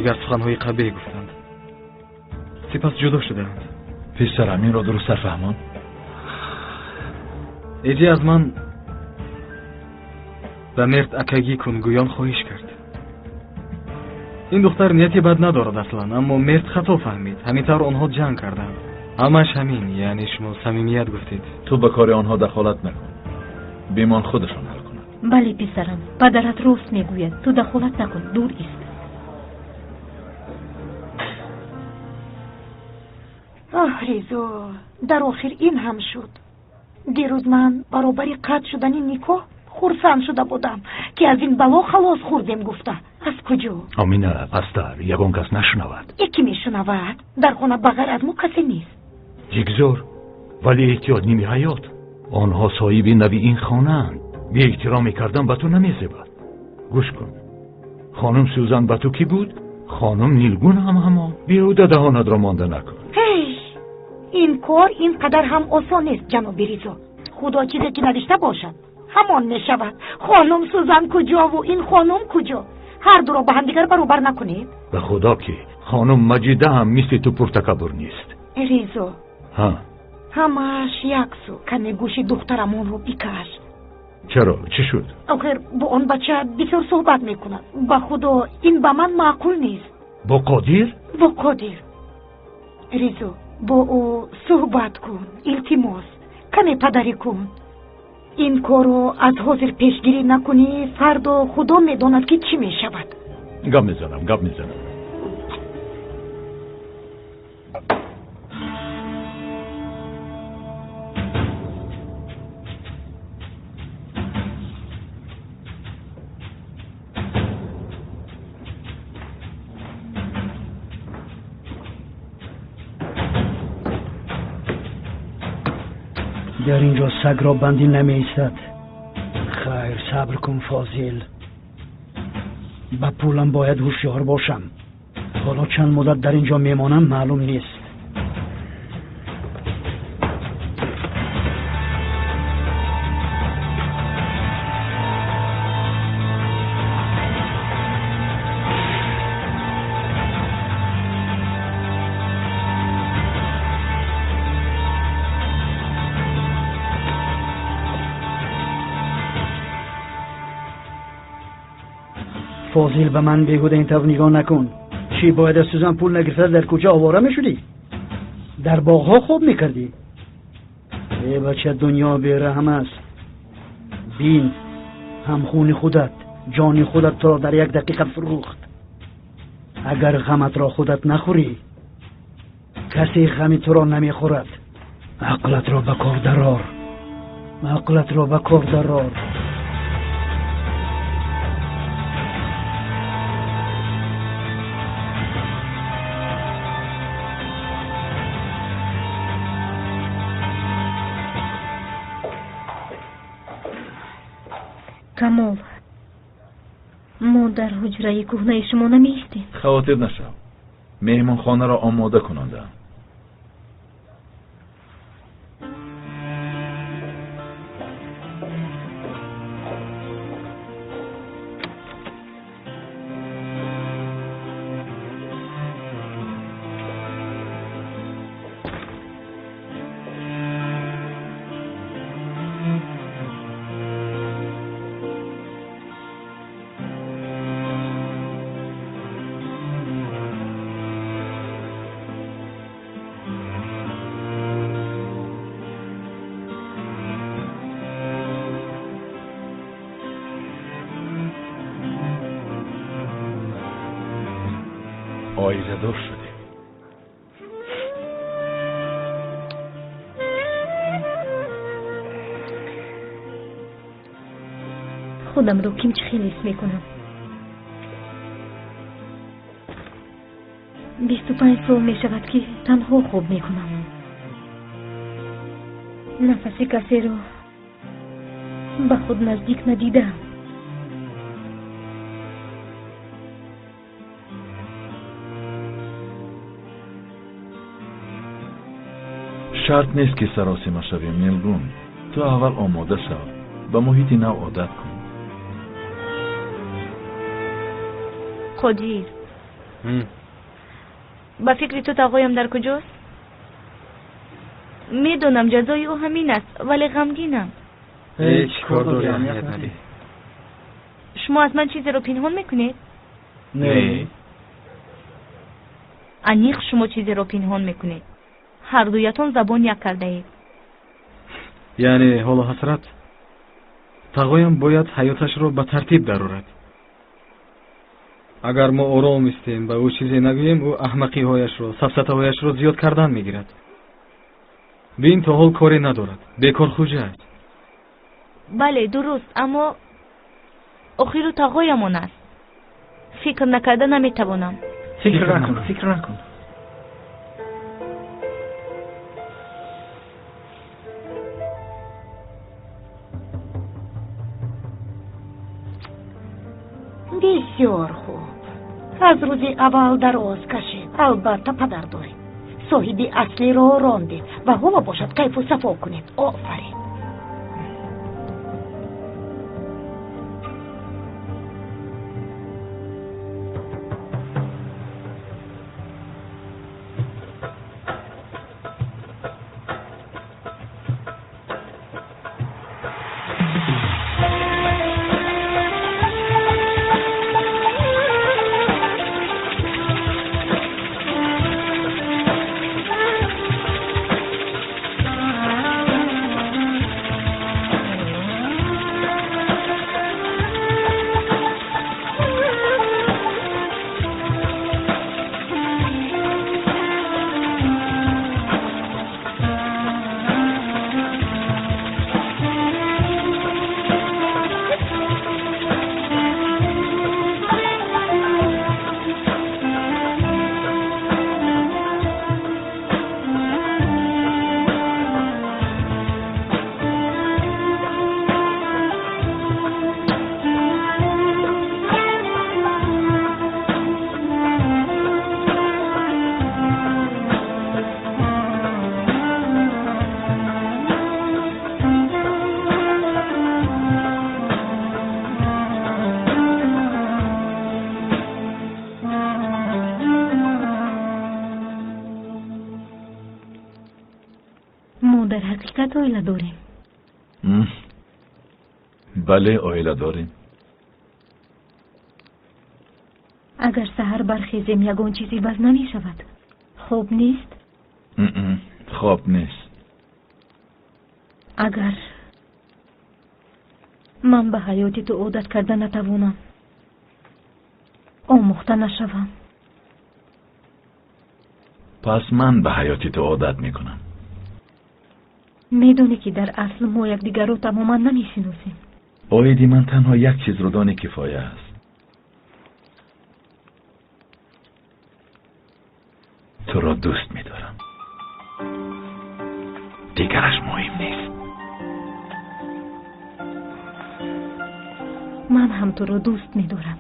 Дигар суханҳои қабеҳ гуфтанд. Сипас ҷудо шуданд. Писарам, инро дурусттар фаҳмон. Эҷи аз ман ба Мерт акагӣ кун гӯён хоҳиш кард. Ин духтар нияти бад надорад аслан, аммо Мерт хато фаҳмид. Ҳамин тавр онҳо ҷанг карданд. Ҳамаш ҳамин, яъне шумо самимият гуфтед. Ту ба кори онҳо дахолат накун. Бимон худашон ҳал кунад. Бале, писарам, падарат рост мегӯяд. Ту дахолат накун, дур ист. Оҳ, Ризо, дар охир ин ҳам шуд. Дирӯз ман баробари қатъ шудани никоҳ хурсанд шуда будам, ки аз ин бало халос хӯрдем гуфта. Аз куҷо? Омина, пастар, ягон кас нашунавад. Яке мешунавад. Дар хона ба ғайр аз мо касе нест. Бигзор, вале эҳтиёт ними ҳаёт. Онҳо соҳиби нави ин хонаанд. Беэҳтиромӣ кардан ба ту намезебад. Гӯш кун, хонум Сюзан ба ту кӣ буд? Хонум Нилгун ҳам ҳамон. Беҳуда даҳонатро монда накун. Ҳей, ин кор ин қадар ҳам осон нест, ҷаноби Ризо. Худо чизе ки навишта бошад, ҳамон мешавад. Хонум Сюзан куҷову ин хонум куҷо? Ҳар дуро ба ҳамдигар баробар накунед. Ба худо ки хонум Маҷида ҳам мисли ту пуртакаббур нест. Ризо, ҳа, ҳамааш як су. Каме гӯши духтарамонро бикаш. Чаро? Чӣ шуд? Охир бо он бача бисёр суҳбат мекунад. Ба худо, ин ба ман маъқул нест. Бо Қодир? Бо Қодир. Ризо, бо ӯ суҳбат кун, илтимос. Каме падарӣ кун. Ин корро аз ҳозир пешгирӣ накунӣ, фардо худо медонад ки чӣ мешавад. Гап мезанам, гап мезанам. Дар инҷо сагро бандӣ намеистад. Хайр, сабр кун, Фозил. Ба пулам бояд ҳушёр бошам. Ҳоло чанд муддат дар инҷо мемонам маълум нест. Фозил, ба ман беҳуда ин тавр нигоҳ накун. Чӣ бояд аз Сюзан пул нагирифта дар кӯча овора мешудӣ? Дар боғҳо хоб мекардӣ? Э бача, дунё бераҳм аст. Бин, ҳамхуни худат, ҷони худат туро дар як дақиқа фурӯхт. Агар ғаматро худат нахӯрӣ, касе ғами туро намехӯрад. Ақлатро ба кор дарор, ақлатро ба кор дарор. Камол, мо дар ҳуҷраи кӯҳнаи шумо намеистем. Хавотир нашав, меҳмонхонаро омода кунондаам. Оиладор шудем. Худамро кимчи хеле ҳис мекунам. 25 сол мешавад ки танҳо хоб мекунам. Нафаси касеро ба худ наздик надидаам. Шарт нест ки саросима шавем, Нилгун. Ту аввал омода шав, ба муҳити нав одат кун. Қодир, Ба фикри ту тағоям дар куҷост? Медонам ҷазои ӯ ҳамин аст, вале ғамгинам. Ҳеҷ кор дорӣ, аҳамият надиҳ. Шумо аз ман чизеро пинҳон мекунед? Не. Аниқ шумо чизеро пинҳон мекунед. Ҳардуятон забон як кардаед. Яъне ҳоло ҳасрат, тағоям бояд ҳаёташро ба тартиб дарорад. Агар мо ором истем, ба ӯ чизе нагӯем, ӯ аҳмақиҳояшро, сафсатаҳояшро зиёд кардан мегирад. Бин, то ҳол коре надорад, бекорхӯҷа аст. Бале, дуруст, аммо охиру тағоямон аст. Фикр накарда наметавонам. Фикр накун, фикр накун. Бисёр хуб. Аз рӯзи аввал дароз кашед. Албатта падар доред. Соҳиби аслиро рондед ва ҳоло бошад кайфу сафо кунед. Офарин. Ҳақиқат оила дорем? Бале, оила дорем. Агар саҳар бархезем, ягон чиз иваз намешавад. Хоб нест? Хоб нест. Агар ман ба ҳаёти ту одат карда натавонам, омӯхта нашавам. Пас ман ба ҳаёти ту одат мекунам. Медонӣ, ки дар асл мо якдигарро тамоман намешиносем. Оиди ман танҳо як чизро донӣ кифоя аст. Туро дӯст медорам. Дигараш муҳим нест. Ман ҳам туро дӯст медорам.